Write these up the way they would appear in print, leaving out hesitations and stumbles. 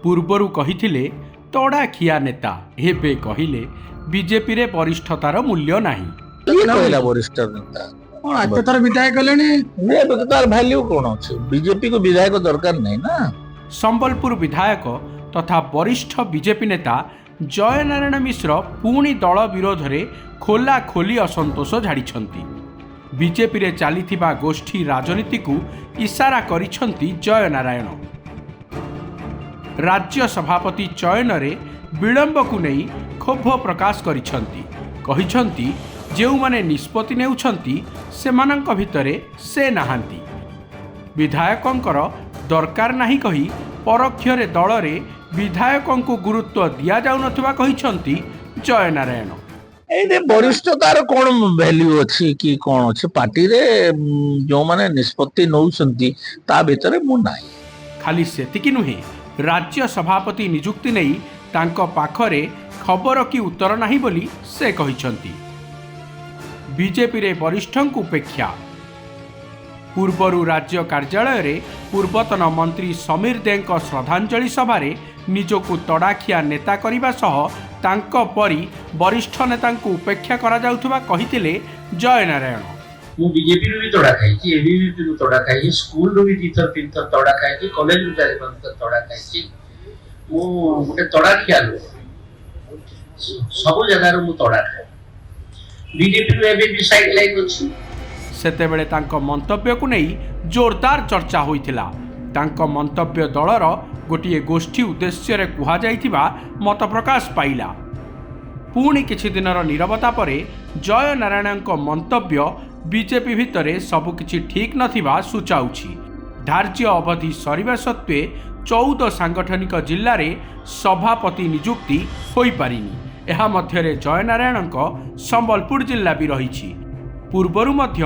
ପୂର୍ବରୁ କହିଥିଲେ ତଡ଼ାଖିଆ ନେତା, ଏବେ କହିଲେ ବିଜେପିରେ ବରିଷ୍ଠତାର ମୂଲ୍ୟ ନାହିଁ। କିଏ କହିଲା ବରିଷ୍ଠ ନେତା? କଣ ଏତେ ଥର ବିଧାୟକ ହେଲେଣି? ଏବେ ତ ତାର ଭ୍ୟାଲ୍ୟୁ କଣ ଅଛି? ବିଜେପି କୁ ବିଧାୟକ ଦରକାର ନାହିଁ ନା। ସମ୍ବଲପୁର ବିଧାୟକ ତଥା ବରିଷ୍ଠ ବିଜେପି ନେତା ଜୟନାରାୟଣ ମିଶ୍ର ପୁଣି ଦଳ ବିରୋଧରେ ଖୋଲାଖୋଲି ଅସନ୍ତୋଷ ଝାଡ଼ିଛନ୍ତି। ବିଜେପିରେ ଚାଲିଥିବା ଗୋଷ୍ଠୀ ରାଜନୀତିକୁ ଇସାରା କରିଛନ୍ତି ଜୟନାରାୟଣ। ରାଜ୍ୟ ସଭାପତି ଚୟନରେ ବିଳମ୍ବକୁ ନେଇ କ୍ଷୋଭ ପ୍ରକାଶ କରିଛନ୍ତି। କହିଛନ୍ତି, ଯେଉଁମାନେ ନିଷ୍ପତ୍ତି ନେଉଛନ୍ତି ସେମାନଙ୍କ ଭିତରେ ସେ ନାହାନ୍ତି। ବିଧାୟକଙ୍କର ଦରକାର ନାହିଁ କହି ପରୋକ୍ଷରେ ଦଳରେ ବିଧାୟକଙ୍କୁ ଗୁରୁତ୍ୱ ଦିଆଯାଉନଥିବା କହିଛନ୍ତି ଜୟନାରାୟଣ। ଏଇଠି ବରିଷ୍ଠତାର କଣ ଭ୍ୟାଲ୍ୟୁ ଅଛି କି କଣ ଅଛି? ପାର୍ଟିରେ ଯୋଉମାନେ ନିଷ୍ପତ୍ତି ନଉଛନ୍ତି ତା ଭିତରେ ମୁଁ ନାହିଁ। ଖାଲି ସେତିକି ନୁହେଁ, ରାଜ୍ୟ ସଭାପତି ନିଯୁକ୍ତି ନେଇ ତାଙ୍କ ପାଖରେ ଖବର କି ଉତ୍ତର ନାହିଁ ବୋଲି ସେ କହିଛନ୍ତି। ବିଜେପିରେ ବରିଷ୍ଠଙ୍କୁ ଉପେକ୍ଷା। ପୂର୍ବରୁ ରାଜ୍ୟ କାର୍ଯ୍ୟାଳୟରେ ପୂର୍ବତନ ମନ୍ତ୍ରୀ ସମୀର ଦେଙ୍କ ଶ୍ରଦ୍ଧାଞ୍ଜଳି ସଭାରେ ନିଜକୁ ତଡ଼ାଖିଆ ନେତା କରିବା ସହ ତାଙ୍କ ପରି ବରିଷ୍ଠ ନେତାଙ୍କୁ ଉପେକ୍ଷା କରାଯାଉଥିବା କହିଥିଲେ ଜୟନାରାୟଣ। ମୁଁ ବିଜେପିରୁ ବି ତଡ଼ା ଖାଇଛି, ଏବିଭିପିରୁ ତଡ଼ା ଖାଇଛି, ସ୍କୁଲରୁ ବି 2 ଥର 3 ଥର ତଡ଼ା ଖାଇଛି, କଲେଜରୁ 4-5 ଥର ତଡ଼ା ଖାଇଛି। ମୁଁ ଗୋଟେ ତଡ଼ା ଖିଆ ଲୋକ। ସବୁ ଜାଗାରୁ ମୁଁ ତଡ଼ା ଖାଏ। ବିଜେପିରୁ ଏବେ ବି ସାଇଡ୍ ଲାଇନ୍ ଅଛି। ସେତେବେଳେ ତାଙ୍କ ମନ୍ତବ୍ୟକୁ ନେଇ ଜୋରଦାର ଚର୍ଚ୍ଚା ହୋଇଥିଲା। ତାଙ୍କ ମନ୍ତବ୍ୟ ଦଳର ଗୋଟିଏ ଗୋଷ୍ଠୀ ଉଦ୍ଦେଶ୍ୟରେ କୁହାଯାଇଥିବା ମତ ପ୍ରକାଶ ପାଇଲା। ପୁଣି କିଛି ଦିନର ନୀରବତା ପରେ ଜୟନାରାୟଣଙ୍କ ମନ୍ତବ୍ୟ ବିଜେପି ଭିତରେ ସବୁକିଛି ଠିକ୍ ନଥିବା ସୂଚାଉଛି। ଧାର୍ଯ୍ୟ ଅବଧି ସରିବା ସତ୍ତ୍ୱେ 14 ସାଂଗଠନିକ ଜିଲ୍ଲାରେ ସଭାପତି ନିଯୁକ୍ତି ହୋଇପାରିନି। ଏହା ମଧ୍ୟରେ ଜୟନାରାୟଣଙ୍କ ସମ୍ବଲପୁର ଜିଲ୍ଲା ବି ରହିଛି। ପୂର୍ବରୁ ମଧ୍ୟ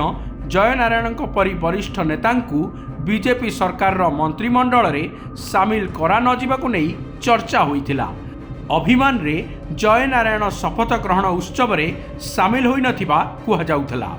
ଜୟନାରାୟଣଙ୍କ ପରି ବରିଷ୍ଠ ନେତାଙ୍କୁ ବିଜେପି ସରକାରର ମନ୍ତ୍ରିମଣ୍ଡଳରେ ସାମିଲ କରାନଯିବାକୁ ନେଇ ଚର୍ଚ୍ଚା ହୋଇଥିଲା। ଅଭିମାନରେ ଜୟନାରାୟଣ ଶପଥ ଗ୍ରହଣ ଉତ୍ସବରେ ସାମିଲ ହୋଇନଥିବା କୁହାଯାଉଥିଲା।